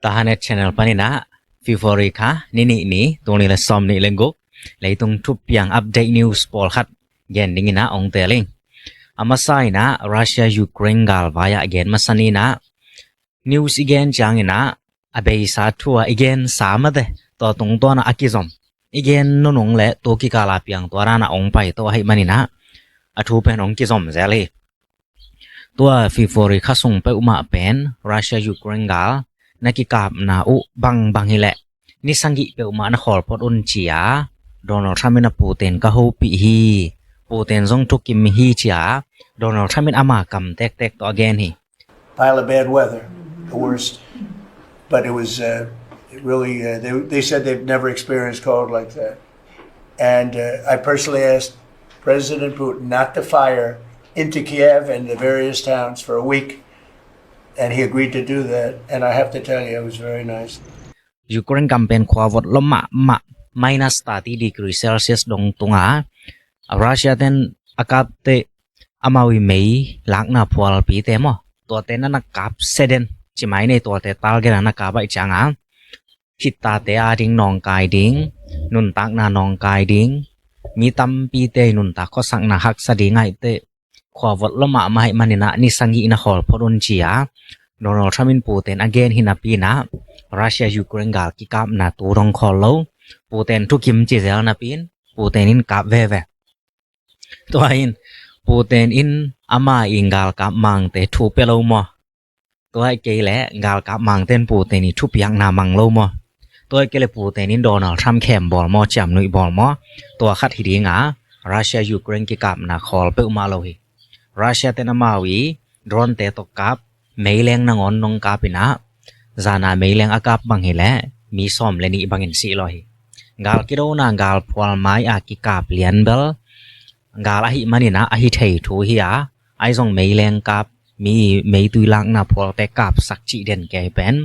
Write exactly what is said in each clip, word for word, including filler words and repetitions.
Tahanet channel paninah February kha ni nih ni, tul nih le sawm nih le guk, leitung thupiang update news pawlkhat gen dinginah ong teling. A masa inah Russia Ukraine galvai ah gen masa ninah news i gen cianginah a beisa thu a i gen sa mate, tua tungtawnah a kizom i gen nunung le tua kikala piang tua danah ong pai tawh ahih maninah a thu pen ong kizom zel hi. Tua February kha sung peuhmah pen Russia Ukraine gal na kikapna uh bangbang hileh ni sagih peuhmah na khawl phot un ci-a Donald Trump in a Putin ka hopih hi, Putin zong thukim hi ci-a Donald Trump in ama kam tektek tawh a gen hi. Pile of bad weather, the worst. But it was uh, it really, uh, they, they said they've never experienced cold like that. And uh, I personally asked President Putin not to fire into Kiev and the various towns for a week. And he agreed to do that. And I have to tell you, it was very nice. Ukraine kam pen khua vot lua mahmah, minus thirty degree Celsius dong tunga Russia ten a kapte amau i mei lakna phualpite maw, tuate na na kap seden ci mai nei, tuate target a na kap aih cianga khittate a ding nawngkai ding, nuntakna nawngkai ding, mi tampite i nuntak khuasakna haksa ding aihte khua vot lua mahmah aih maninah ni sagih na khawl phot un ci-a Donald Trump in Putin a gen hi napi inah Russia Ukraine gal kikapna tu dong khawl lo. Putin thukim ci zel napi in Putin in kap veve. Tua in Putin in ama i galkap mangte thu pia lo maw? Tua i kei le galkap mangten Putin i thupiakna mang lo maw? Tua i kei le Putin in Donald Trump khem bawl maw, ciamnuih bawl maw? Tua khat hi dinga Russia Ukraine kikapna khawl peuhmah lo hi. Russia ten amau i drone te tawh kap, meileng nangawn nong kap inah zana meileng a kap bang hileh mi sawm le nih bangin sih law hi. Gal kidona gal phual mai a kikap lian bel gal ahi maninah ahi thei thu hi a, ahi zong meileng kap, mi meitui lakna phualte kapsak cih den kei pen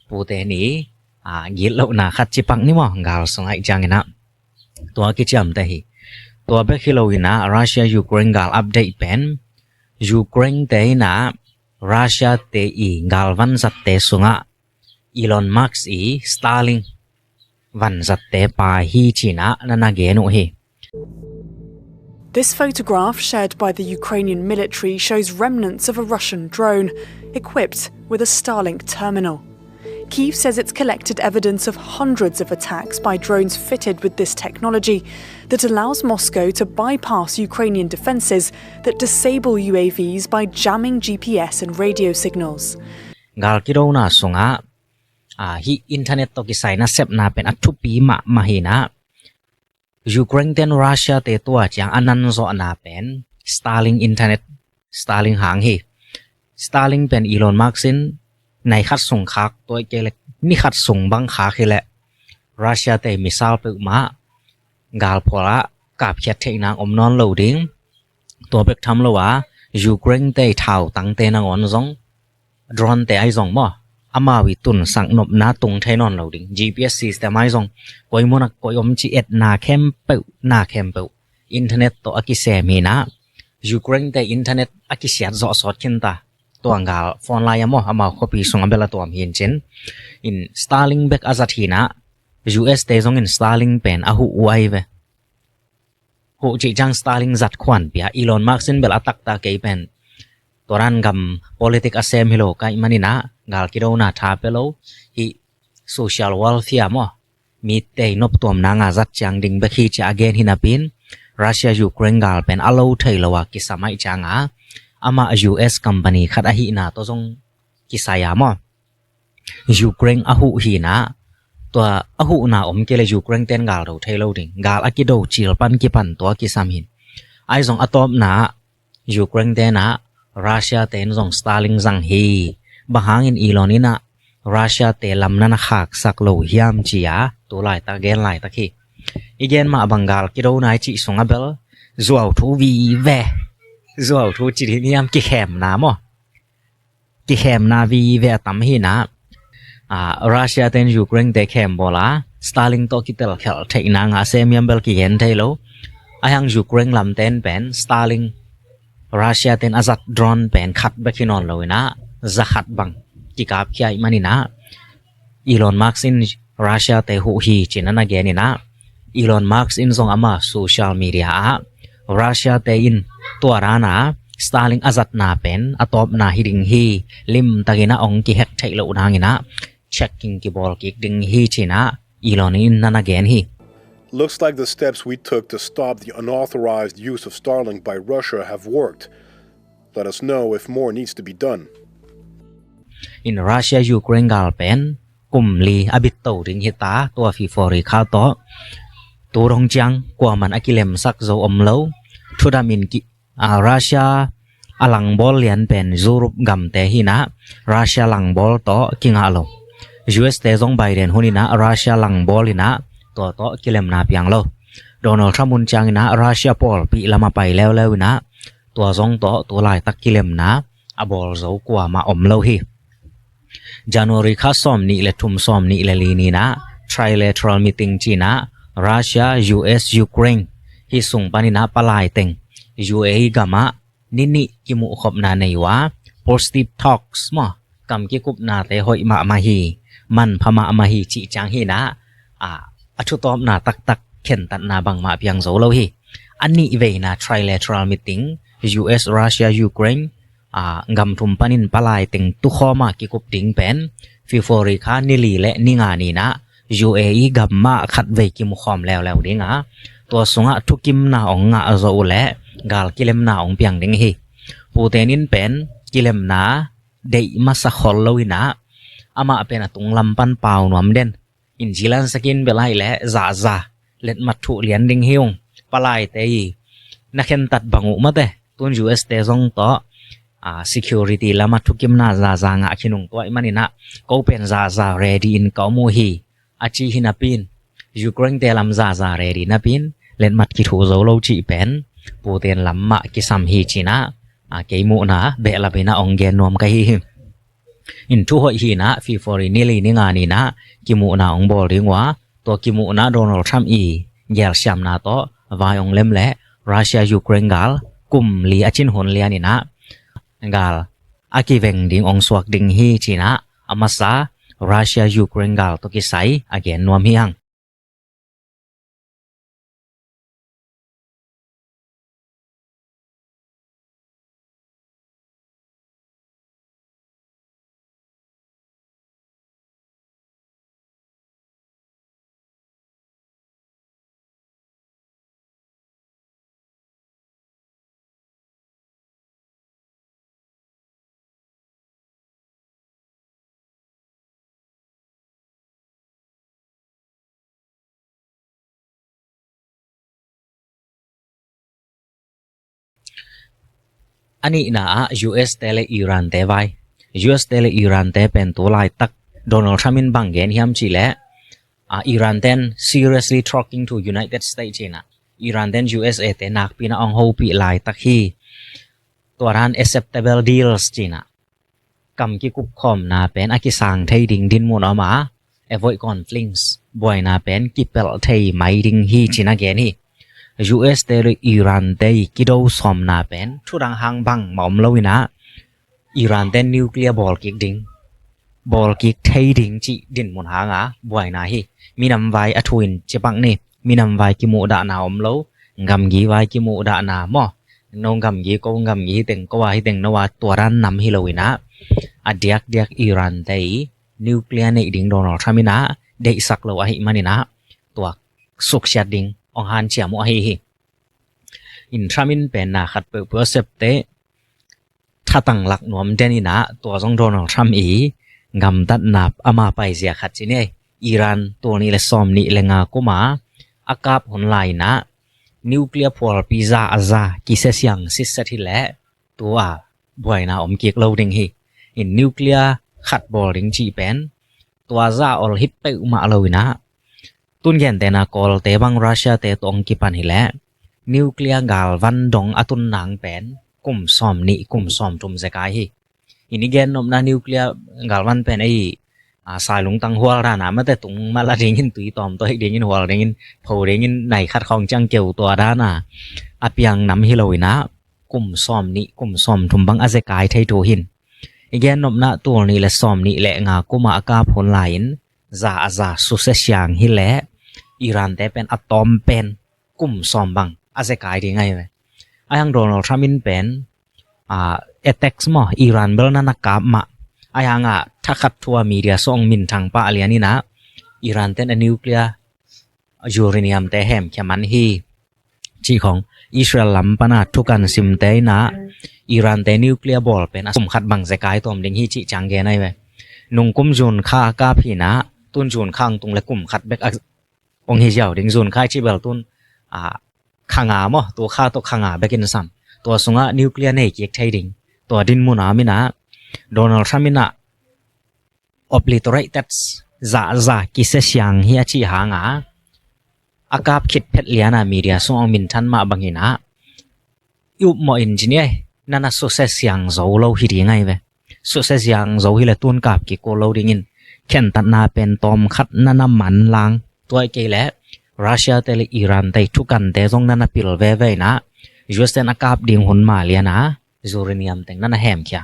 Putin i a gitlohna khat cipak ni maw, gal sung aih cianginah tua kiciamte hi. Tua bek hi lo inah Russia Ukraine gal update pen Ukraine te inah Russia te i gal vanzatte sungah Elon Musk i Starlink vanzatte pa hi cinah na na gen uh hi. This photograph shared by the Ukrainian military shows remnants of a Russian drone equipped with a Starlink terminal. Kyiv says it's collected evidence of hundreds of attacks by drones fitted with this technology that allows Moscow to bypass Ukrainian defences that disable U A Vs by jamming G P S and radio signals. Gal kidona sungah a, hih internet tawh kisai nasepna pen a thupi mahmah hinah Ukraine ten Russia te tua ciang a nanzawhna pen Starlink internet, Starlink hang hi. Starlink pen Elon Musk in nai khat sung khak, tua i kei le ni khat sung bang khak hileh Russia te missile peuhmah galphual ah kapkhiat theih nang om nawn lo ding. Tua bek tham lo a Ukraine te i thau tangte nangawn zong drone te ahi zong maw, amau i tunsak nopna tung thei nawn lo ding. G P S system ahi zong koi munak koi om ci etna khempeuh, na khempeuh internet tawh a kisem hinah Ukraine te internet a kisiat zawh sawt khinta. Tua gal phone lai a maw, amau khuapi sung a bel a tuam hin cin in Starlink bek a zat hinah U S te zong in Starlink pen a huh uh ahi ve. Huh cih ciang Starlink zat khuan pia Elon Musk in bel a takta kei pen tua dan gam politik a sem hi lo kaih maninah gal kidona tha pia lo hi. Social welfare maw, mite i noptuam nanga zat ciang ding bek hi cia a gen hi napi in Russia Ukraine gal pen a lo thei lo a kisam aih cianga amah U S company khat ahihna tawh zong kisai a maw. Ukraine a huh hinah tua a huhna om kei le Ukraine ten gal do thei lo ding, gal a kido cil pan kipan tua kisam hin. Ahi zong a tawpna Ukraine tenah Russia ten zong Starlink zang hi. Bang hangin Elon inah Russia te lam na na khaksak lo hiam cia tu laitak gen laitak hi. I gen mah bang gal kido nai cih sungah bel zuau thu vive, zuau thu ci ding hiam, kikhemna maw, kikhemna vive a tam hinah. Russia ten Ukraine te khem bawla Starlink tawh kitel khelh theihna ngah a sem hiam bel kigen thei lo. Ahi hang Ukraine lamten pen Starlink Russia ten a zat drone pen khat bek hi nawn lo inah za khat bang kikapkhia ih maninah Elon Musk in Russia te huh hi ci-in a na gen in ah, Elon Musk in zong ama social media ah Russia te in tua dan a Starlink a zatna pen a tawpna hi ding hi, limtakin a ong kihek theih loh nangin ah checking kibawl kik ding hi ci-in ah Elon in na na gen hi. Looks like the steps we took to stop the unauthorized use of Starlink by Russia have worked. Let us know if more needs to be done. In Russia Ukraine gal pen kum li a bit to ding hi ta, tua February kha tawh. Tu dong ciang kuaman a kilemsak zo om lo. Thudam in ki, a, Russia a langbawl lian pen Europe gamte hi in ah, Russia langbawl tawh kingah lo. U S te zong Biden hun in ah Russia langbawl in ah tua tawh kilemna piang lo. Donald Trump hun ciangin ah Russia pawlpi lam a pai leuleu in ah tua zong tawh tu laitak kilemna a bawl zo kuamah om lo hi. January kha sawm nih le thum, sawm nih le li ni in ah trilateral meeting ci-in ah Russia, U S, Ukraine hih sung panin ah palai teng U A E gam ah ni nih kimuhkhopna nei uh a, positive talks maw, kam kikupnate hoih mahmah hi, manpha mahmah hi cih ciang hi in ah, a, a thutawpna taktak khentatna bangmah piang zo lo hi. A nih veina trilateral meeting, U S, Russia, Ukraine, a, gam thum panin palai teng tukhawm a kikup ding pen February kha ni li le ni nga ni in ah U A E gam mah khatvei kimukhawm leuleu ding a, tua sungah thukimna ong ngah zo uh leh gal kilemna ong piang ding hi. Putin in pen kilemna deih masa khol lo in ah, amah pen a tunglam pan pau nuam den. In Zelensky in bel ahih leh zahza letmat thuh lian ding hi ung. Palaite i na khentat bang uh mate, tun U S te zong tawh, a, security lam a thukimna zahza ngah khin ung. Tua ahih manin ah ko pen zahza ready in ka om uh hi, a ci hi napi in, Ukraine te lam zahza ready napi in letmat kithuh zo lo cih pen Putin lam mah kisam hi ci-in ah, a, kei muhna behlap in ah ong gen nuam ka hi hi. In thu hoih hi in ah February ni li ni nga ni in ah kimuhna ong bawl ding uh a, tua kimuhna Donald Trump i gelsiamna tawh vai ong lem leh Russia Ukraine gal kum li a cin hun lian in ah gal a kiveng ding ong suak ding hi ci-in ah a masa Russia Ukraine gal tawh kisai a gen nuam hi hang. A nihna ah U S te le Iran te vai. U S te le Iran te pen tu laitak Donald Trump in bang gen hiam cih leh, a, Iran ten seriously talking to United States ci-in ah, Iran ten U S A te nakpi in ah ong hopih laitak hi. Tua dan acceptable deals ci-in ah kam kikupkhawmna pen a kisang thei ding dinmun om a, avoid conflicts, buaina pen kipelh thei mai ding hi ci-in a gen hi. U S te le Iran te i kido sawmna pen thudang hang bangmah om lo in ah, Iran ten nuclear bawl kik ding, bawl kik thei ding cih dinmun hang a buaina hi. Minam vai a thu in cipak ni, minam vai kimuhdahna om lo, gamgi vai kimuhdahna maw, no gamgi ko gamgi hi teng, ko a hi teng, no a tua dan nam hi lo in ah, a diakdiak Iran te i nuclear neih ding Donald Trump in ah deihsak lo ahih manin ah tua suksiat ding ong hanciam uh ahi hi. In Trump in pen na khat peuhpeuh a septe thatang lak nuam den in ah, tua zong Donald Trump i gamtatna ama paizia khat ci ni. Iran tul nih le sawm nih le nga kum a a kap hun lai in ah nuclear phualpi za a za kisia siang sitset hi leh tua buaina om kik lo ding hi. In nuclear khat bawl ding cih pen tua za ol hi peuhmah lo in ah, tun gentehna Kawlte bang Russia te tawh ong kipan hi leh nuclear galvan dong a tun nang pen kum sawm nih, kum sawm thum zekai hi. In i gen nopna nuclear galvan pen ei, a, sailungtang hual dan a mate tung mala dingin, tui tawm tawh hik dingin, hual dingin, pho dingin, nai khat khawng ciang keu tua dan a a piang nam hi lo in ah, kum sawm nih, kum sawm thum bang a zekai thei thu hi. I gen nopna tul nih le sawm nih le nga kum a a kap hun lai in za a za susia siang hi leh Iran te pen a tawm pen kum sawm bang a zekai ding ahi ve. Ahi hang Donald Trump in pen a, attacks maw, Iran bel na na kap mah. Ahi hang a thakhat thu a media sung minthang pah lian in a Iran ten a nuclear uranium te hemkhia man hi cih khong Israel lam pan a thukan simte in a Iran te nuclear bawl pen a kum khat bang zekai tawm ding hi cih ciang gen ahi ve. Nungkum June kha a kap hi in a tun June kha ang tung le kum khat bek a ong hi ziau ding. June kha i cih bel tun a kha nga maw, tua kha tawh kha nga bek in sam. Tua sungah nuclear nei kik thei ding tua dinmun a om in a Donald Trump in a obliterated, za za kisia siang hi a cih hang a a kap khit phet lian a media sung ong minthan mah bang in a i upmawh in ci ni ei, na na susia siang zo lo hi ding ahi ve. Susia siang zo hi leh tun kap kik kul lo ding in khentatna pen tawm khat na na man lang. Tua hi kei leh Russia te le Iran te thukan te zong na na pil veve in a U S ten a kap ding hun ma lian a uranium teng na na hemkhia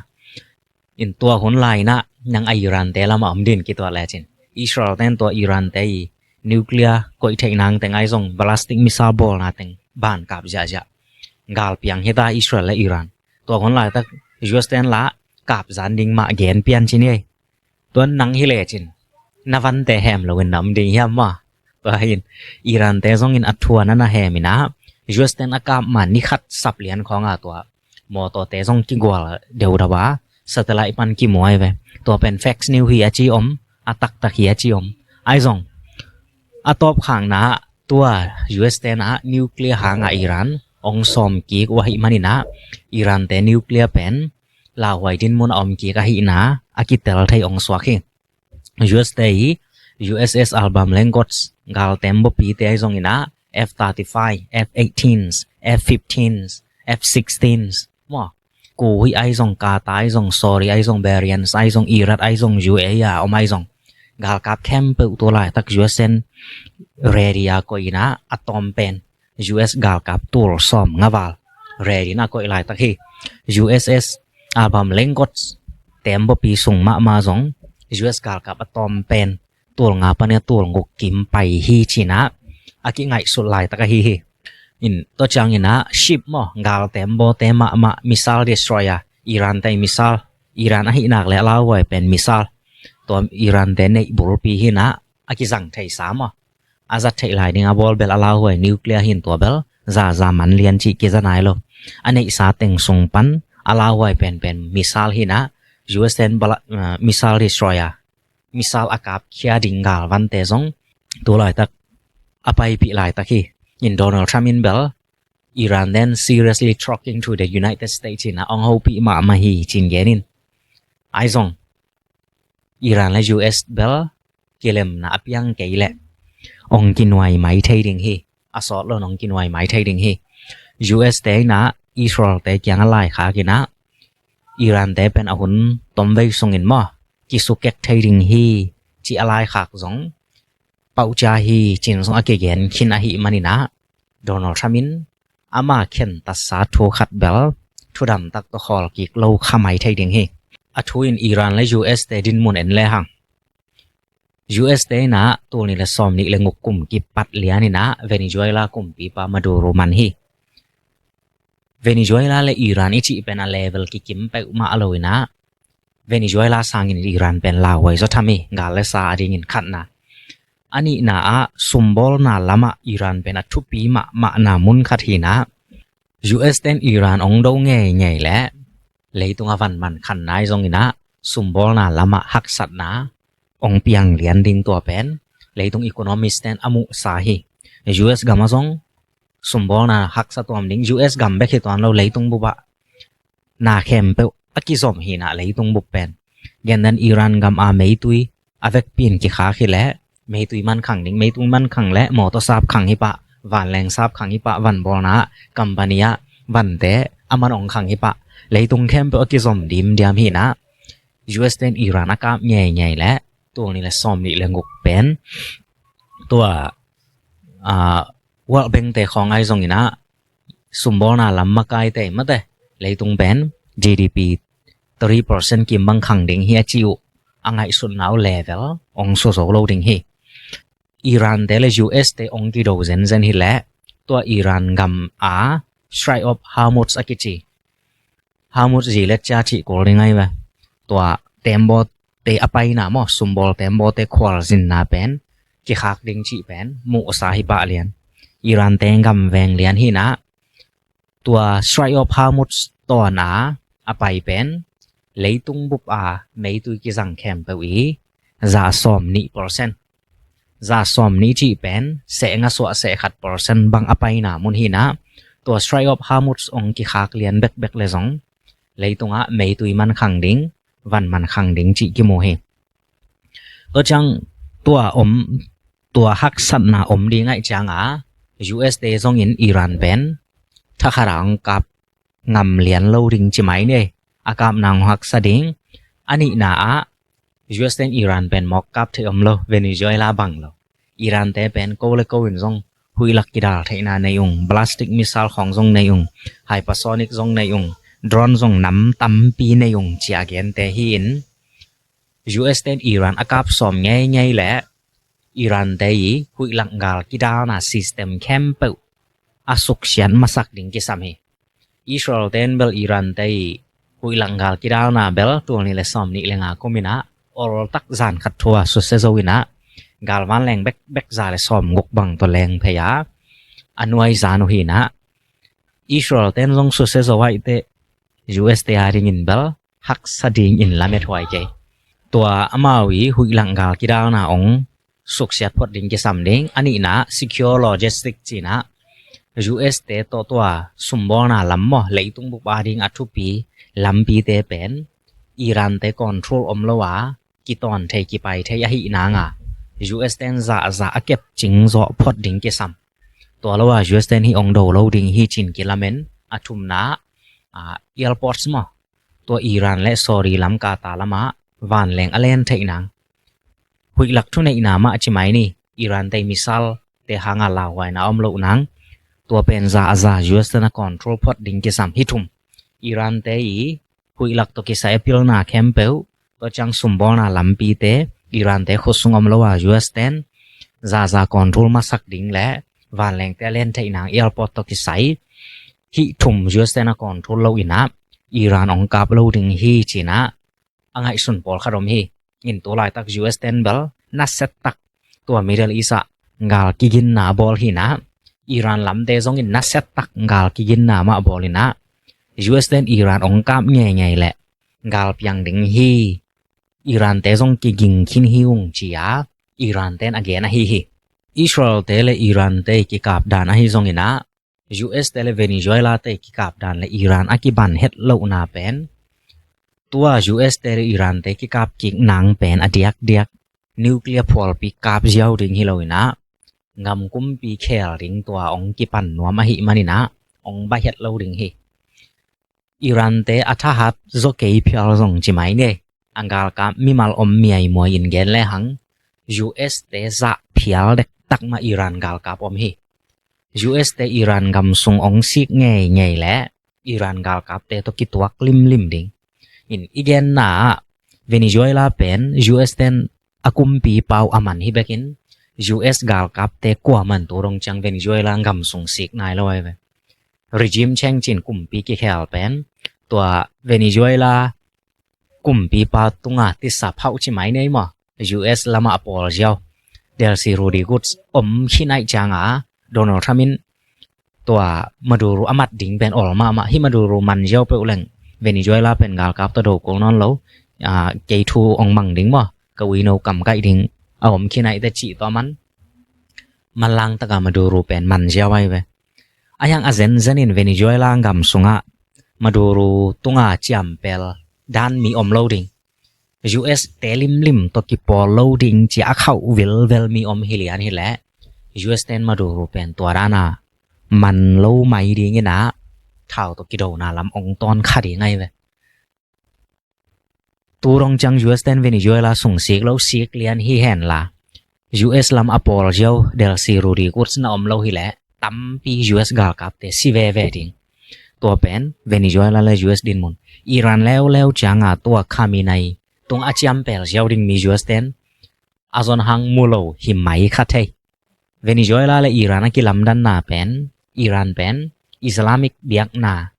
in tua hun lai in a nang a Iran te lam a om ding kituah lecin Israel ten tua Iran te i nuclear koih theih nang teng ahi zong ballistic missile bawlna teng ban kap ziahziah gal piang hi ta Israel le Iran. Tua hun laitak U S ten la kap zan ding mah gen pian ci ni ei. Tua nang hi lecin na vante hem lo in na om ding hiam maw? Tua hi in Iran te zong in a thu a na na hem in a U S ten a kap ma ni khat sap lian khong a tua mawtaw te zong kigual deuh deuh a satellite pan kimu ahi ve. Tua pen fake news hi a ci om, a taktak hi a ci om. Ahi zong a tawp khakna tua U S ten a nuclear hang a Iran ong sawm kik uh ahih man in a Iran te nuclear pen lauhuai dinmun a om kik ahihna a kitel thei ong suak hi. U S te i U S S Abrams Langos gal tembaw pi te ahi zong in a F thirty-five, F eighteens, F fifteens, F sixteens maw, Kuwait ahi zong, Qatar ahi zong, Saudi ahi zong, Bahrain ahi zong, Iraq ahi zong, U A E a om ahi zong, galkap khempeuh tua laitak U S ten ready a koih in a a tawm pen U S galkap tul sawm nga val ready in a koih laitak hi. U S S Abrams Langos tembaw pi sung mahmah zong U S galkap a tawm pen tul nga pan a tul guk kim pai hi ci in a a kingaihsut laitak ahi hi. In tua ciang in a ship maw, gal tembaw te mahmah, missile destroyer, Iran te missile, Iran ahih nak le a lauhuai pen missile, tua Iran te neih bulpi hi in a a kizang theihsa maw, a zat theih lai ding a bawl bel a lauhuai nuclear hi in tua bel za za man lian cih kiza nai lo. A neihsa teng sung pan a lauhuai penpen missile hi in a U S ten bala, uh, missile destroyer, missile a kap khia ding galvante zong tu laitak a paipih laitak hi. In Donald Trump in bel Iran then seriously talking to the United States in a ong hopih mahmah hi cin gen in. Ahi zong Iran le U S bel kilemna a piang kei leh ong kinuai mai thei ding hi. A sawt lo in ong kinuai mai thei ding hi. U S te in a Israel te kiang a laikhak in a Iran te pen a hun tomvei sung in maw kisukek thei ding hi ci a laikhak zong paucia hi cin zong a kigen khin ahih man in a Donald Trump in ama khentatsa thu khat bel thudam tak tawh khawl kik lo kha mai thei ding hi. A thu in Iran le U S te dinmun en le hang. U S te in a tul nih le sawm nih le guk kum kipat lian in a Venezuela kumpipa Maduro man hi. Venezuela le Iran i cih pen a level kikim peuhmah lo in a Venezuela sangin Iran pen lauhuai zaw tham hi, gal le sa a dingin khatna. A nihna ah sumbawlna lamah Iran pen a thupi mahmahna mun khat hi in a U S ten Iran ong do ngeingei leh leitung a van man khan nai zong in a sumbawlna lamah haksatna ong piang lian ding tua pen leitung economist ten a muhsa hi. U S gam ah zong sumbawlna haksa tuam ding, U S gam bek hi tuan lo, leitung bup ah na khempeuh a kizom hi in a leitung bup pen. Gen dan Iran gam a meitui a vekpi in kikhak hi leh meitui man khang ding, meitui man khang leh mawtaw sap khang hi pah, vanleng sap khang hi pah, van bawlna ah company ah vante a man ong khang hi pah, leitung khempeuh a kizom dimdiam hi in a U S ten Iran a kap ngeingei leh tul nih le sawm nih le guk pen tua, ah, World Bank te khawng ahi zong in a sumbawlna lam makaite mate leitung pen G D P three percent kim bang khang ding hi a ci uh. a ngaihsutna uh level ong suzo lo ding hi. Iran te le U S te ong kido zenzen hileh tua Iran gam a Strait of Hormuz a kici, Hormuz zi le cia cih kul ding ahi ve. Tua tembaw te a paina maw, sumbawl tembaw te khualzinna pen kikhak ding cih pen muhsa hi pah lian. Iran te gam veng lian hinah tua Strait of Hormuz tawn a a pai pen leitung bup a meitui kizang khempeuh i za sawm nih percent, za sawm nih cih pen seh nga suah seh khat percent bang a paina mun hinah tua Strait of Hormuz ong kikhak lian bekbek le zong leitungah meitui mankhang ding, van mankhang ding cih kimu hi. Tua ciang tua om, tua haksatna om ding aih cianga U S te zongin Iran pen thakhat a ong kap ngam lian lo ding ci mai ni. A kap nang haksa ding. A nihna ah U S ten Iran pen mawk kap thei om lo, Venezuela bang lo. Iran te pen ko le ko in zong huihlak kidal theihna nei ung, ballistic missile khawng zong nei ung, hypersonic zong nei ung, drone zong nam tampi nei ung ci a gente hi in U S ten Iran a kap sawm ngeingei le Iran te i huihlak gal kidalna system khempeuh a suksiat masak ding kisam hi. Israel ten bel Iran te i huihlak gal kidalna bel tul nih le sawm nih le nga kuminah oltak zan khat thua susia zo inah gal vanleng bekbek za le sawm guk bang tua leng phei a a nuai zan uh hinah Israel ten zong susia zo aih teh U S te a dingin bel haksa dingin lamet huai kei. Tua amau i huihlak gal kidalna ong suksiat phot ding kisam ding. A nihna secure logistic cinah U S te tawh tua sumbawlna lam maw, leitung bup a ding a thupi lampite pen Iran te control om lo a kitawn thei kipai thei ahi nanga U S ten zahzah a kep cing zawh phot ding kisam. Tua lo a U S ten hi ong do lo ding hi cin kilamen. A thumna a airports maw, tua Iran le Saudi lam Qatar lamah vanleng a len theih nang. Huihlak thuneihna mah ci mai ni. Iran te missile te hanga lauhuaina om loh nang. Tua pen zahzah U S ten a control phot ding kisam hi thum. Iran te i huihlak tawh kisai a pilna khempeuh, tua ciang sumbawlna lampite Iran te khutsung om lo a U S ten zahzah control masak ding le vanlengte a len theih nang airport tawh kisai hih thum U S ten a control lo inah Iran ong kap lo ding hi cinah a ngaihsun pawlkhat om hi. In tu laitak U S ten bel nasia tak tua Middle East ah gal kiginna a bawl hinah Iran lamte zongin nasia tak gal kiginna mah a bawl inah U S ten Iran ong kap ngeingei le gal piang ding hi, Iran te zong kiging khin hi ung ci a Iran ten a gen ahi hi. Israel te le Iran te kikap dan ahi zonginah U S te le Venezuela te kikap dan le Iran a kiban het lohna pen tua U S te le Iran te kikap kik nang pen a diakdiak nuclear phualpi kap ziau ding hi lo inah gam kumpi khel ding tua ong kipan nuam ahi maninah ong bai het lo ding hi. Iran te a thahat zaw kei phial zong ci mai ni. A galkap mimal om miaimuai in gen lehang U S te zah phial dektak mah Iran galkap om hi. U S te Iran gam sung ong sik ngeingei le Iran galkapte tawh kituak limlim ding. In i genna ah Venezuela pen U S ten a kumpipa uh a man hi bekin U S galkapte kua man tu dong ciang Venezuela gam sung sik nai lo ahi ve. Regime change in kumpi kikhel pen tua Venezuela kumpipa tunga tisa phauh ci mai nei maw, U S lamah a pawl ziau Delcy Rodriguez om khin aih cianga Donald Trump in tua Maduro a mat ding pen ol mahmah hi. Maduro man ziau peuh leng Venezuela pen galkap tawh do kul nawn lo. Kei thu ong mang ding maw, ka uino kam kaih ding a om khin aih te cih tawh a man manlang taka Maduro pen man ziau ahi ve. A hiang a zenzen in Venezuela gam sungah Maduro tunga ciampel dan mi om lo ding. U S te limlim tawh kipawl lo ding cia a khauh vilvel mi om hi lian hileh U S ten Maduro pen tua dana man lo mai dinginah thau tawh kidona lam ong tawn kha ding ahi ve. Tu dong ciang U S ten Venezuela sung sik lo sik lian hi henla U S lam a pawl ziau Delcy Rodriguez na om lo hileh tampi U S galkapte si veve ding. Tua pen Venezuela le U S dinmun. Iran leuleu cianga tua Khamenei tungah a ciampel ziau ding mi U S ten a zon hang mu lo hi mai kha thei. Venezuela le Iran a kilamdanna pen, Iran pen Islamic biakna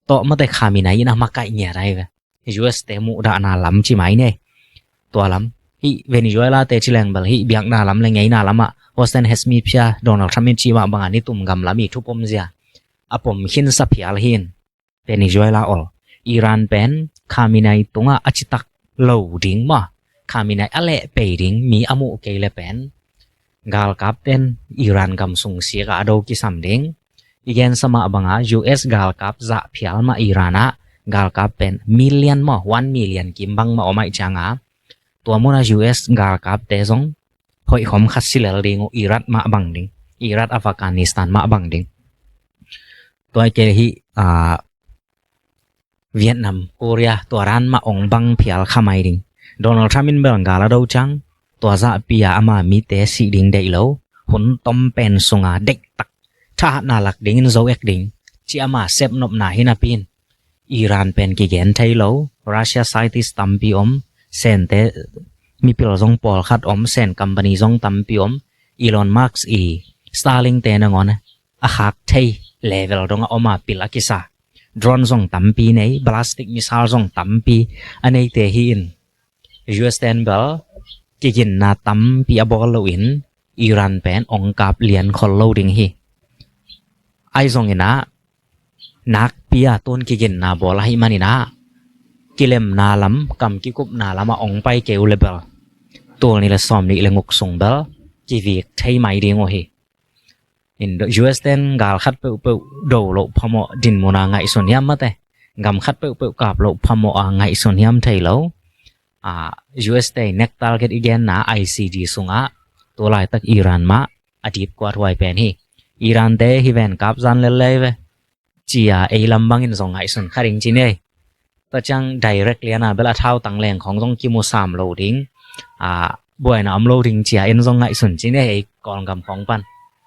tawh mate Khamenei in a makaih ngiat ahi ve. U S te muhdahna lam ci mai ni. Tua lam hih Venezuela te ci leng bel hih biakna lam le ngeina lamah Western Hemisphere Donald Trump in cih mah bangah nitum gam lam i thupom zia a pom khinsa phial hi in. Venezuela ol, Iran pen Khamenei tungah a citak lo ding maw, Khamenei a lehpei ding mi a muh kei le pen galkap ten Iran gam sung sik ah a do kisam ding. I gensa mah bangah U S galkap zah phial mah Iran ah galkap pen million maw, one million kim bang mah om ahih ciangah tua munah U S galkapte zong hoih khom khat si lel ding uh, Iraq mah bang ding, Iraq, Afghanistan mah bang ding. Tua i kei hih, ah, Vietnam, Korea, tua dan mah ong bang phial kha mai ding. Donald Trump in bel gal a do ciang tua zahpi a ama mite sih ding deih lo, hun tom pen sunga deihtak thahatna lak dingin zo ek ding ci ama sepnopna hi napi in Iran pen kigen thei lo, Russia scientist tampi om, Sente mipil zong pawlkhat om, Sen company zong tampi om, Elon Musk i Starlink te nangawn a khak thei level dongah om a pil a kisa. Drone zong tampi nei, ballistic missile zong tampi a neite hi in, U S ten bel kiginna tampi a bawl loin Iran pen ong kap lian khol lo ding hi. Ahi zongin ah nakpi a tun kiginna bawl ahih manin ah kilemna lam, kam kikupna lamah ong pai kei uh le bel tul nih le sawm nih le nguk sung bel kivik thei mai ding uh hi. In U S ten gal khat peuhpeuh do loh phamawh dinmun a ngaihsun hiam mate, gam khat peuhpeuh kap loh phamawh a ngaihsun hiam thei lo. Ah, U S te nek target i genna I C D sungah tu laitak Iran mah a dip kuat huai pen hi. Iran te hi ven kap zan lel lei ve cia ei lam bangin zong ngaihsun kha ding ci ni. Tua ciang direct liana bel a thautang leng khong zong kimusam lo ding, a, buaina om lo ding cia en zong ngaihsun ci ni, ei Kawlgam khong pan.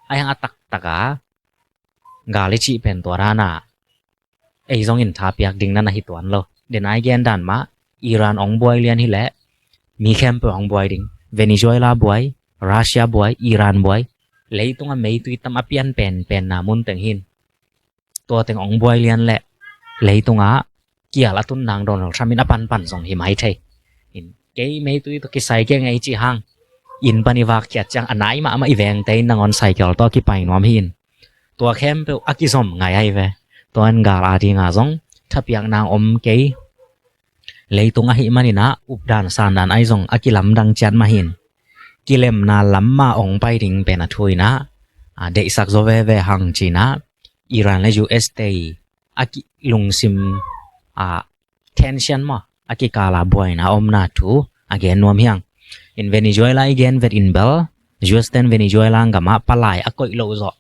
Ahi hang a taktak a gal i cih pen tua dana ei zong in tha piak ding nana hi tuan lo. Den ai gen dan mah Iran ong buai lian hileh mi khempeuh ong buai ding. Venezuela buai, Russia buai, Iran buai, leitunga meitui tam a pian pen pen na mun teng hin tua teng ong buai lian leh leitunga kial a tun nang Donald Trump in a panpan zong hi mai thei. In kei meitui tawh kisai keng ei cih hang in pan i vak khiat ciang a nai mahmah i vengte in nangawn cycle tawh kipai nuam hi in tua khempeuh a kizom ngai ahi ve. Tua in gal a dinga zong thapiak nang om kei. Leitung ahih maninah updan sandan ahi zong a kilamdang ciat mah hin kilemna lam mah ong pai ding pen a thu inah, a, deihsak zaw veve hang cinah Iran le U S te a kilungsim, a, tension maw a kikala buaina omna thu a gen nuam hiang. In Venezuela i gen vet in bel U S ten Venezuela gamah palai a koih loh zawh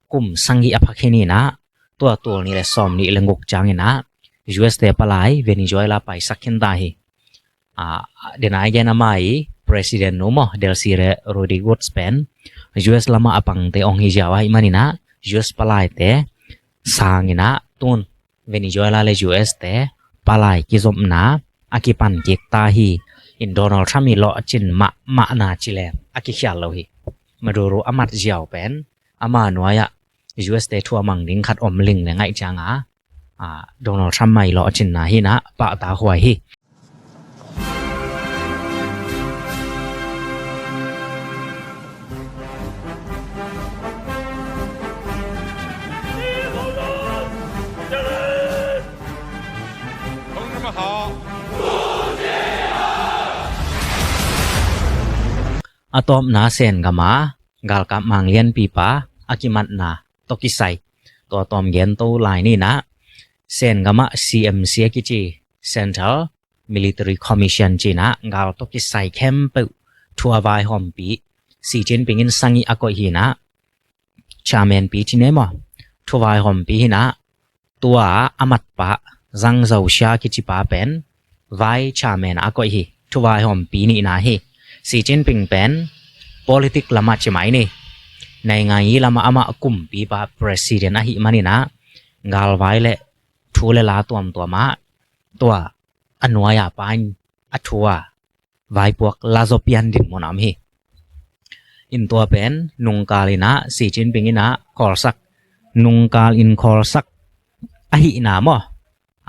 kum sagih a phak hi ninah tua tul nih le sawm nih le nguk cianginah U S te palai Venezuela paisak khin ta hi. A, denai gen ama i President nu maw Delcy Rodriguez pen U S lamah a pangte ong hi ziau ahih maninah U S palaite sanginah tun Venezuela le U S te palai kizopna a kipan kik ta hi. In Donald Trump i lawhcin mahmahna cileng a kikhial lo hi. Maduro a mat ziau pen ama nuai-ah U S te thu a mang ding khat om ling le ngaih cianga, a, Donald Trump mai lawhcinna hinah pahtak huai hi. A tawpna Sen gama galkap mang lianpipa a kimatna tawh kisai tua tawm gen to lai ninah Sen gamah C M C a kici Central Military Commission cinah gal tawh kisai khempeuh thu a vaihawmpi Xi Jinping in sagih a koih hinah chairman pi ci nei maw thu vaihawmpi hinah tua a matpa Zhang Zhaoxia kicipa pen vice chairman a koih hi. Thu vaihawmpi nihna hi. Xi Jinping pen politic lamah ci mai ni. Naingan yi lamah amah kumpipa president ahih maninah galvai le thu le la tuamtuamah tua a nuai-a pa in a thu a vaipuak lazaw pian dinmun a om hi. In tua pen nungkal in ah Xi Jinping in ah khawlsak, nungkal in khawlsak ahihna maw,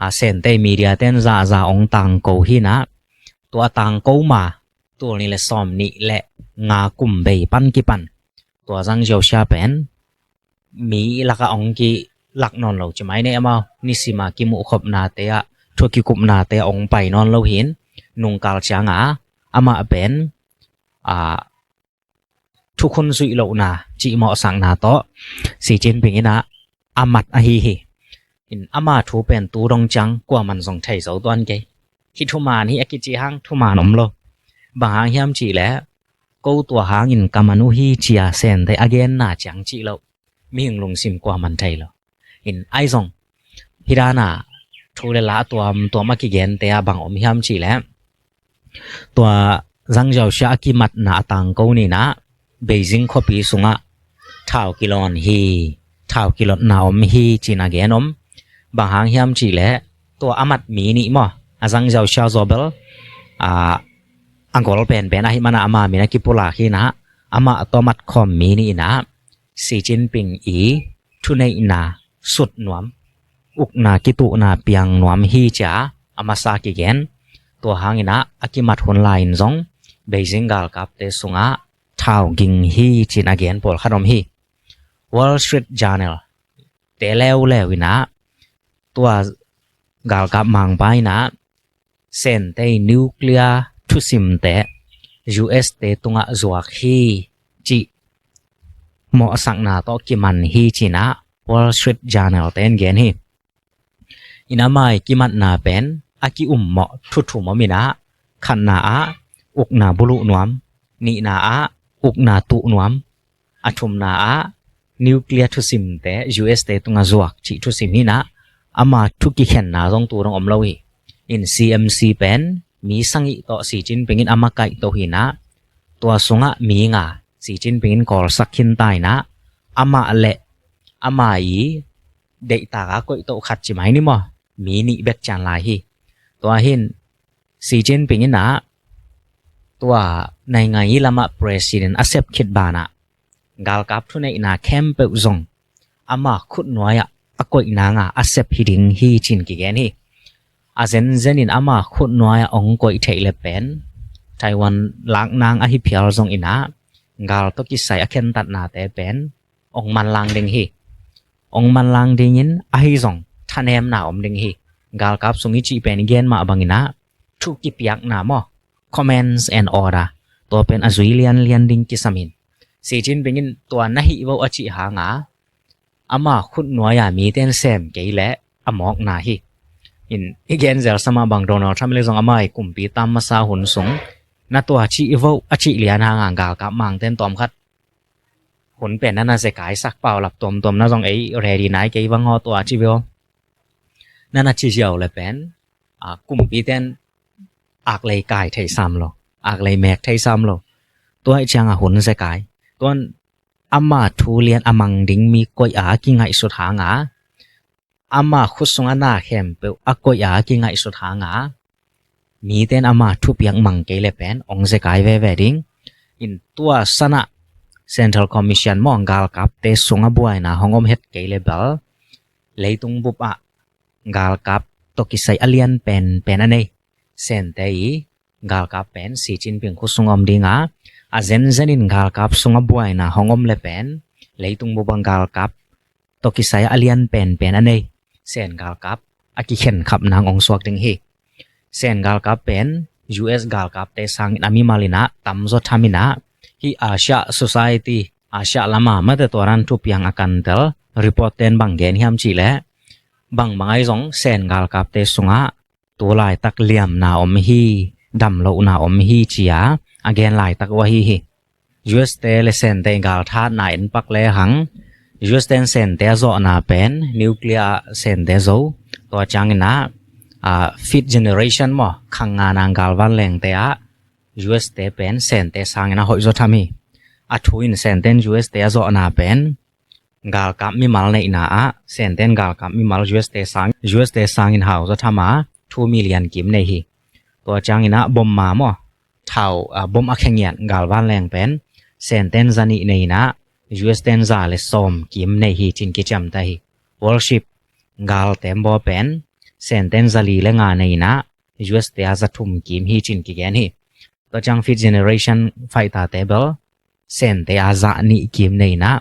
a Sente media ten zahzah ong tangko hi in ah, tua tangko ma tul nih le sawm nih le nga kum bei pan kipan tua Zhang Xiaoxia pen mi lakah ong kilak nawn lo ci mai ne amau. Nisima kimuhkhopnate ah, thu kikupnate ah ong pai nawn lo hi in, nungkal cianga amah pen a thukhun zuih lohna cih mawhsakna tawh Xi Jinping in ah a mat ahi hi. In ama thu pen tu dong ciang kuaman zong thei zo tuan kei. Hih thuman hi a kici hang thuman om lo. Bang hang hiam cih leh, ko tua hangin ka man uh hi cia Sente a genna ciang cih lo. Mihing lungsim kuaman thei lo. In ai zong hih dana thu le la a tuamtuam a kigente ah bang om hiam cih leh, tua Zhang Xiaoxia a kimatna a tangko ni in ah Beijing khuapi sungah thau kilawn hi, thau kilotna om hi ci in a gen om. Bang hang hiam cih leh, tua a mat mi nih maw, a Zhang Xiaoxia zawbel a, a gol penpen ahih mana ama min a kipulak hi in ah, amah tawh mat khawm mi nih in ah Xi Jinping i thuneihna sut nuam, ukna kituhna piang nuam hi cia a masa kigen. Tua hang in ah a kimat hun lai-in zong Beijing galkapte sungah thau ging hi ci in a gen pawlkhat om hi. Wall Street Journal te leuleu in ah tua galkap mangpa in ah Sente nuclear thusimte U S te tungah zuak hi cih mawhsakna tawh kiman hi ci in ah Wall Street Journal te in gen hi. In ama i kimatna pen a ki-ummawh thu thum om in ah, khatna ah ukna buluh nuam, nihna ah ukna tuh nuam, a thumna ah nuclear thusimte U S te tungah zuak cih thusim hi in ah, ama thu kikhenna zong tu dong om lo hi. In C M C pen mi sagih tawh Xi Jinping in a makaihto hi in ah, tua sungah mi nga Xi Jinping in kawlsak khinta in ah, amah le ama i deihtak a koihtoh khat ci mai ni maw, mi nih bek cian lai hi. Tua hi in Xi Jinping in ah tua naingan i lamah president a sep khit banah galkap thuneihna khempeuh zong ama khut nuai-ah a koih nanga a sep hi ding hi ci in kigen hi. A zenzen in ama khut nuai-ah ong koih theih le pen Taiwan lak nang ahi phial zong in ah gal tawh kisai a khentatnate pen ong manlang ding hi. Ong manlang dingin ahi zong thanemna om ding hi. Galkap sung i cih pen i gen mah bangin ah thu kipiakna maw, commands and order, tua pen a zui lianlian ding kisam hi in, Xi Jinping in tua na hih vo a cih hanga ama khut nuai-a mite in sem kei leh a mawkna hi. In i gen zel sa mah bang Donald Trump le zong ama i kumpi tam masa hun sung na tua cih vo a cih lian hanga galkap mangte in tawmkhat hun pen na na zekai sak, paulap tuamtuam na zong ei ready nai kei vang haw, tua ci veo. Na na ci ziau le pen a kumpite in aklei kai thei sam lo, aklei mek thei sam lo. Tua i cianga hun zekai, tuan ama thu lian a mang ding mi koih a kingaihsut hanga, ama khut sunga na khempeuh a koih a kingaihsut hanga mite in ama thupiak mang kei le pen ong zekai veve ding. In tua sanah Central Commission maw, galkapte sunga buaina hong om het kei le bel, leitung bupah galkap tawh kisai a lian penpen a nei Sente i galkap pen Xi Jinping khut sung om dinga, a zenzen in galkap sunga buaina hong om le pen leitung bupah galkap tawh kisai a lian penpen a nei Sen galkap a kikhen khap nang ong suak ding hi. Sen galkap pen U S galkapte sangin a mimal in ah tamzaw tham in ah, hih Asia society, Asia lama mate tua nan thupiang a kantel report ten bang gen hiam cih leh, bangbang ahi zong Sen galkapte sungah tu laitak liamna om hi, damlohna om hi ci-a a gen laitak uh ahi hi. U S te le Sente galthatna en pak lehang, U S ten Sente a zawhna pen nuclear ah Sente zo. Tua ciangin ah, a, fifth generation maw, khang nga nang galvan lengte ah U S te pen Sente sangin a hoih zaw tham hi. A thu in Sente in U S te a zawhna pen galkap mimal neihna ah Sente in galkap mimal U S te sang, U S te sangin hau zaw tham a, thu million kim nei hi. Tua ciangin ah bom ma maw, thau, ah, bom a khengiat galvan leng pen Sen ten za nih nei in ah, U S ten za le sawm kim nei hi cin kiciamta hi. Warship, gal tembaw pen Sen ten za li le nga nei in ah, U S te a za thum kim hi cin kigen hi. Tua ciang fifth generation fighter te bel Sen te a za nih kim nei in ah,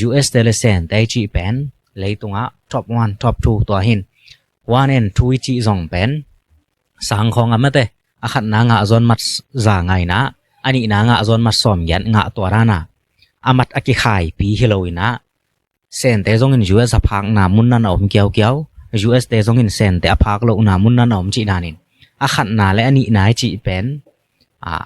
U S te le Sen te i cih pen leitungah top one, top two tua hin. One and two i cih zong pen sang khawng a mate, a khatna ngah zawn mat za nga in ah, a nihna ngah zawn mat sawm giat ngah tua dan a, a mat a kikhaipi hi lo in ah, Sen te zongin U S a phakna mun nan a om kiaukiau, U S te zongin Sen te a phak lohna mun nan a om cih danin, a khatna le a nihna i cih pen, a,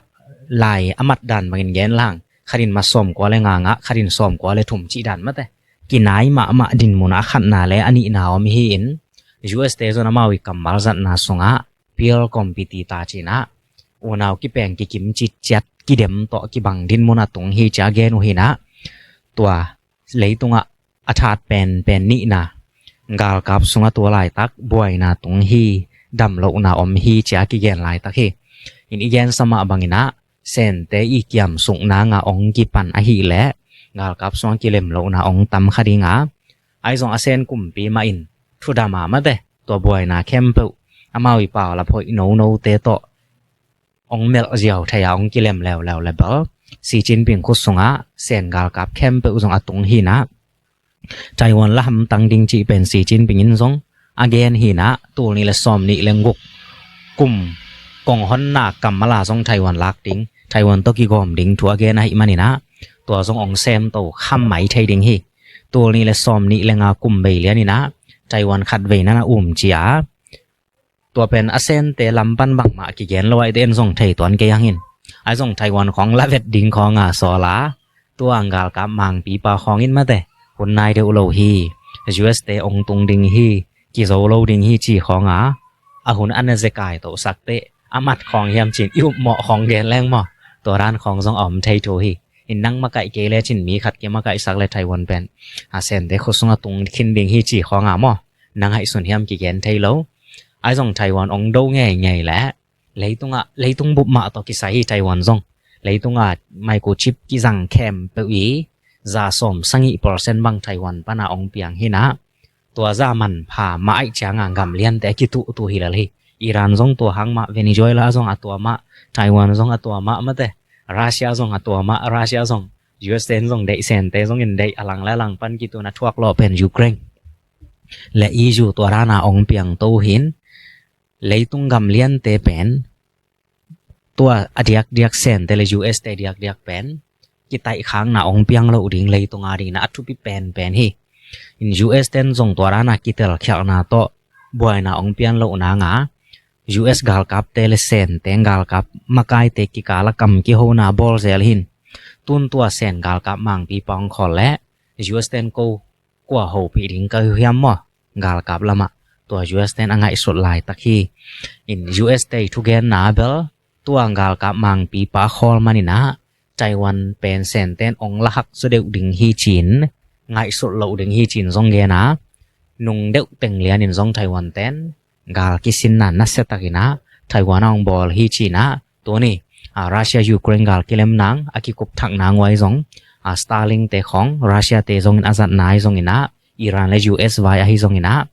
lai a mat dan bangin gen lang, khatin mat sawm kua le nga ngah, khatin sawm kua le thum cih dan mate. Kinai mahmah dinmun a khatna le a nihna om hi in, U S te zong amau i kammal zatna sungah peer competitor ci in ah, unau kipeng kikim citciat kidem tawh kibang dinmun a tung hi ci a gen uh hi in ah, tua leitungah a that penpen nihna, galkap sungah tua laitak buaina tung hi, damlohna om hi ci a kigen laitak hi. In i gensa mah bangin ah, Sen te i kiamsukna nga ong kipan ahih leh galkap sungah kilemlohna ong tam kha ding a, ahi zong a Sen kumpi mah in thudam a mate, tua buaina khempeuh amau i paulap hoih nonote tawh ong melh ziau thei a ong kilem leuleu le bel, Xi Jinping khut sungah Sen galkap khempeuh zong a tung hi in ah, Taiwan la hamtang ding cih pen Xi Jinping in zong a gen hi in ah, tul nih le sawm nih le guk kum kong honna kammal a zong Taiwan lak ding, Taiwan tawh kigawm ding thu a gen ahih manin ah, tua zong ong sem to kham mai thei ding hi. Tul nih le sawm nih le nga kum bei lian in ah Taiwan khat vei nan a um ci a, tua pen a Sente lam pan bangmah kigen lo ahih teh en zong thei tuan kei hang in. Ahi zong Taiwan khawng la vet ding khawng a sawl a, tua ang galkap mangpipa khawng in mate, hun nai deuh lo hi. U S te ong tung ding hi, kizo lo ding hi ci khawng a, a hun a na zekai tohsak teh a mat khawng hiam cin i upmawh khawng gen leng maw, tua dan khawng zong a om thei thu hi. In nang makaih kei le cin mi khat kia makaihsak le Taiwan pen a Sente khut sungah tung khin ding hi ci khawng a maw, nang haih sun hiam kigen thei lo. Ahi zong Taiwan ong do ngeingei leh leitungah, leitung bup mah tawh kisai hi Taiwan zong. Leitungah microchip kizang khempeuh i za sawm sagih percent bang Taiwan pana ong piang hi in ah, tua za manpha mah ahih ciangah gam liante a kituhtuh hi lel hi. Iran zong tua hang mah, Venezuela zong a tua mah, Taiwan zong a tua mah mate, Russia zong a tua mah, Russia zong, U S ten zong deih, Sente zong in deih, a lang le a lang pan kitun a thuak lawh pen Ukraine le E U tua dan a ong piang to hi in, leitung gam liante pen tua a diakdiak Sente le U S te diakdiak pen kitaihkhakna ong piang loh ding leitung a ding in ah a thupi penpen hi. In U S ten zong tua dan a kitelkhialhna tawh buaina ong pian loh nang a, U S galkapte le Sente galkap makaite kikal a kam kihona bawl zel hi in, tun tua Sen galkap mangpipa ong khawl leh U S ten ko kua hopih ding ka hiam maw, galkap lamah, tua U S ten a ngaihsut laitak hi. In U S te thugenna bel tua galkap mangpipa khawl manin ah Taiwan pen Senten ong lahak zaw deuh ding hi cin, ngaihsut loh ding hi cin zong gen a, nung deuh teng lianin zong Taiwan ten gal kisinna nasia takin ah Taiwan a ong bawl hi cin ah, tuni a Russia Ukraine gal kilem nang a kikup thak nang uai zong, a Starlink te khawng Russia te zongin a zatna ahi zongin ah, Iran le U S vai ahi zongin ah,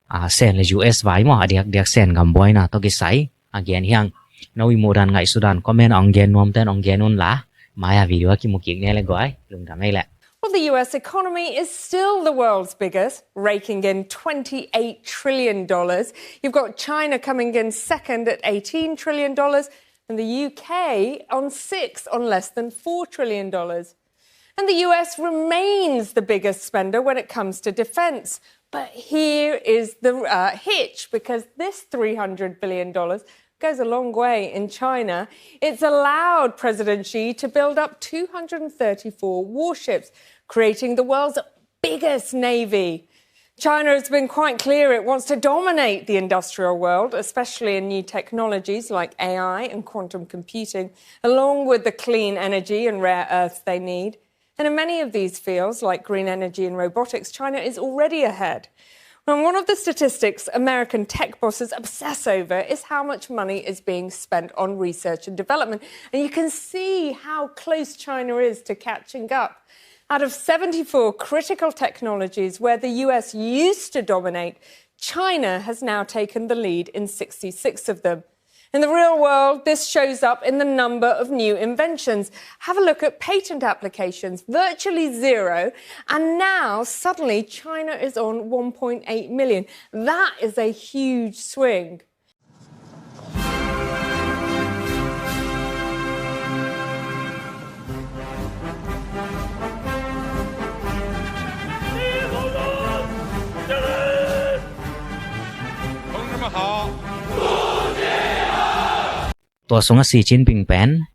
a Sen le U S vai maw, a diakdiak Sen gam buaina tawh kisai a gen hi hang. No i muhdan ngaihsutdan comment a ong gen nuamten ong gen un la, mai a video a kimu kik ni le guai, lungdam ei leh. Well, the U S economy is still the world's biggest, raking in twenty-eight trillion dollars. You've got China coming in second at eighteen trillion dollars, and the U K on sixth on less than four trillion dollars. And the U S remains the biggest spender when it comes to defense. But here is the, uh, hitch, because this three hundred billion dollars goes a long way in China. It's allowed President Xi to build up two hundred thirty-four warships, creating the world's biggest navy. China has been quite clear it wants to dominate the industrial world, especially in new technologies like A I and quantum computing, along with the clean energy and rare earths they need. And in many of these fields, like green energy and robotics, China is already ahead. And one of the statistics American tech bosses obsess over is how much money is being spent on research and development. And you can see how close China is to catching up. Out of seventy-four critical technologies where the U S used to dominate, China has now taken the lead in sixty-six of them. In the real world, this shows up in the number of new inventions. Have a look at patent applications, virtually zero, and now suddenly China is on one point eight million. That is a huge swing. Tua sungah Xi Jinping pen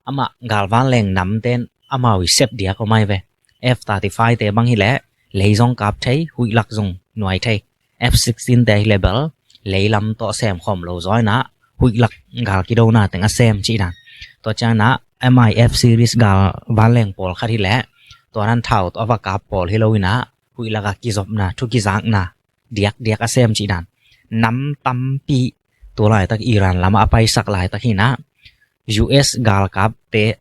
amah galvanleng namte in amau i sep diak om ai ve. F thirty-five te bang hileh lei zong kap thei, huih lak zong nuai thei. F sixteen te hileh bel lei lam tawh sem khawm lo zaw inah huih lak gal kidona teng a sem cih dan. Tua cianginah M I F series galvanleng pawlkhat hileh tua nan thau tawh a va kap pawl hi lo inah huih lak a kizopna, thu kizakna diakdiak a sem cih dan. Nam tampi tu laitak Iran lamah a paisak laitak hinah U S galkapte